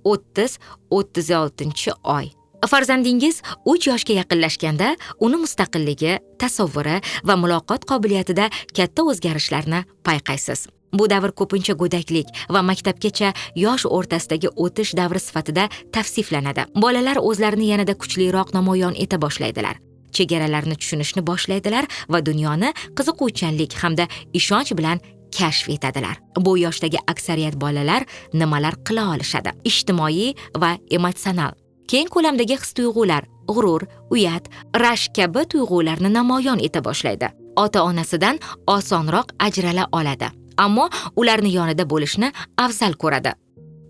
30-36 oy. Farzandingiz 3 yoshga yaqinlashganda uni mustaqilligi, tasavvuri va muloqot qobiliyatida katta o'zgarishlarni payqaysiz. Bu davr ko'pincha go'daklik va maktabgacha yosh o'rtasidagi o'tish davri sifatida tavsiflanadi. Bolalar o'zlarini yanada kuchliroq namoyon eta boshlaydilar. Chegaralarni tushunishni boshlaydilar va dunyoni qiziquvchanlik hamda ishonch bilan kashf etadilar. Bu yoshdagi aksariyat bolalar nimalar qila olishadi? Ijtimoiy va emotsional. Keng ko'lamdagi his-tuyg'ular, g'urur, uyat, rashk kabi tuyg'ularni namoyon eta boshlaydi. Ota-onasidan osonroq ajrala oladi, ammo ularni yonida bo'lishni afzal ko'radi.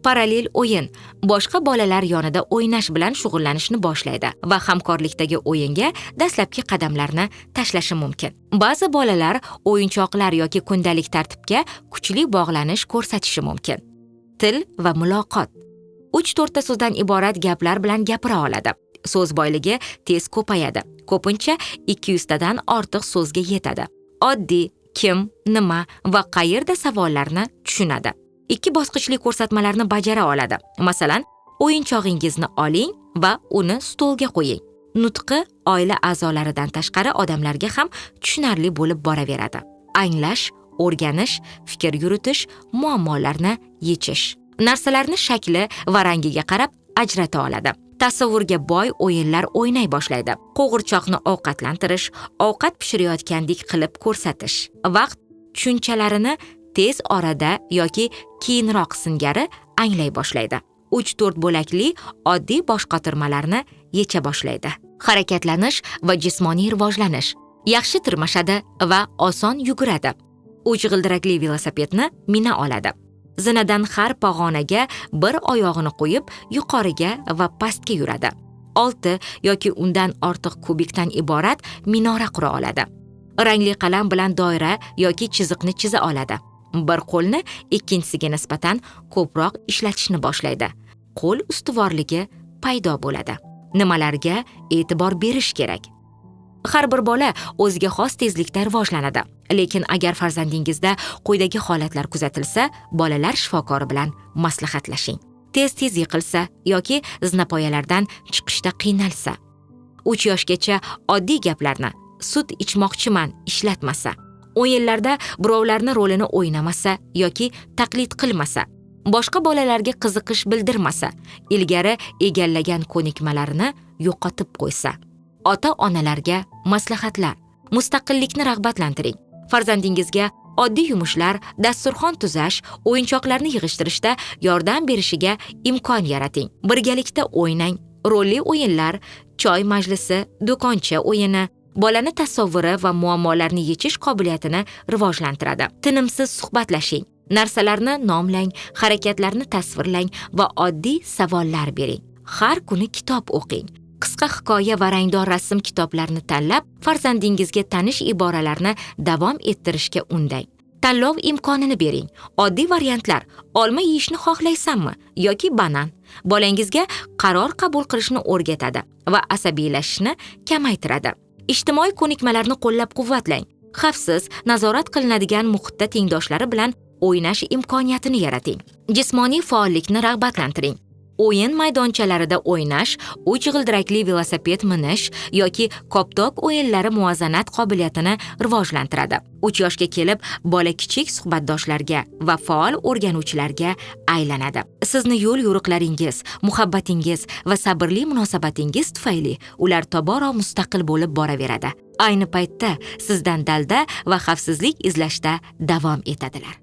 Parallel o'yin, boshqa bolalar yonida o'ynash bilan shug'ullanishni boshlaydi va hamkorlikdagi o'yinga dastlabki qadamlarni tashlashi mumkin. Ba'zi bolalar o'yinchoqlar yoki kundalik tartibga kuchli bog'lanish ko'rsatishi mumkin. Til va muloqot. 3-4 ta so'zdan iborat gaplar bilan gapira oladi. So'z boyligi tez ko'payadi. Ko'pincha 200 tadan ortiq so'zga yetadi. Oddiy kim, nima va qayerda savollarni tushunadi. 2 bosqichli ko'rsatmalarni bajara oladi. Masalan, o'yinchog'ingizni oling va uni stolga qo'ying. Nutqi oila a'zolaridan tashqari odamlarga ham tushunarli bo'lib boraveradi. Anglash, o'rganish, fikr yuritish, muammolarni yechish. Narsalarni shakli va rangiga qarab ajrata oladi. Tasavvurga boy o'yinlar o'ynay boshlaydi. Qo'g'irchoqni ovqatlantirish, ovqat pishirayotgandek qilib ko'rsatish. Vaqt tushunchalarini tez orada yoki keyinroq singari anglay boshlaydi. 3-4 bo'lakli oddiy boshqotirmalarni yecha boshlaydi. Harakatlanish va jismoniy rivojlanish. Yaxshi tirmashadi va oson yuguradi. 3 g'ildirakli velosipedni mina oladi. Zinadan har pog'onaga bir oyog'ini qo'yib, yuqoriga va pastga yuradi. 6 yoki undan ortiq kubikdan iborat minora qura oladi. Rangli qalam bilan doira yoki chiziqni chiza oladi. Bir qo'lni ikkinchisiga nisbatan ko'proq ishlatishni boshlaydi. Qo'l ustuvorligi paydo bo'ladi. Nimalarga e'tibor berish kerak? Har bir bola o'ziga xos tezlikda rivojlanadi. Lekin agar farzandingizda quyidagi holatlar kuzatilsa, bolalar shifokori bilan maslahatlashing. Tez-tez yiqilsa yoki zinapoyalardan chiqishda qiynalsa, 3 yoshgacha oddiy gaplarni sut ichmoqchiman ishlatmasa, o'yinlarda birovlarni rolini o'ynamasa yoki taqlid qilmasa, boshqa bolalarga qiziqish bildirmasa, ilgari egallagan ko'nikmalarini yo'qotib qo'ysa. Ota-onalarga maslahatlar. Mustaqillikni rag'batlantiring. Farzandingizga oddiy yumushlar, dasturxon tuzash, o'yinchoqlarni yig'ishtirishda yordam berishiga imkon yarating. Birgalikda o'ynang. Rolli o'yinlar, choy majlisi, do'koncha o'yini bolani tasavvuri va muammolarni yechish qobiliyatini rivojlantiradi. Tinimsiz suhbatlashing. Narsalarni nomlang, harakatlarni tasvirlang va oddiy savollar bering. Har kuni kitob o'qing. Qisqa hikoya va rangdor rasm kitoblarini tanlab, farzandingizga tanish iboralarni davom ettirishga undang. Tanlov imkonini bering. Oddiy variantlar: olma yeyishni xohlaysanmi yoki banan. Bolangizga qaror qabul qilishni o'rgatadi va asabiylashishni kamaytiradi. Ijtimoiy ko'nikmalarni qo'llab-quvvatlang. Xavfsiz, nazorat qilinadigan muhitda tengdoshlari bilan o'ynash imkoniyatini yarating. Jismoniy faollikni rag'batlantiring. O'yin maydonchalarida o'ynash, 3 g'ildirakli velosiped minish yoki koptok o'yinlari muvozanat qobiliyatini rivojlantiradi. 3 yoshga kelib, bola kichik suhbatdoshlarga va faol o'rganuvchilarga aylanadi. Sizni yo'l yo'riqlaringiz, muhabbatingiz va sabrli munosabatingiz tufayli ular tobora mustaqil bo'lib boraveradi. Ayni paytda sizdan dalda va xavfsizlik izlashda davom etadilar.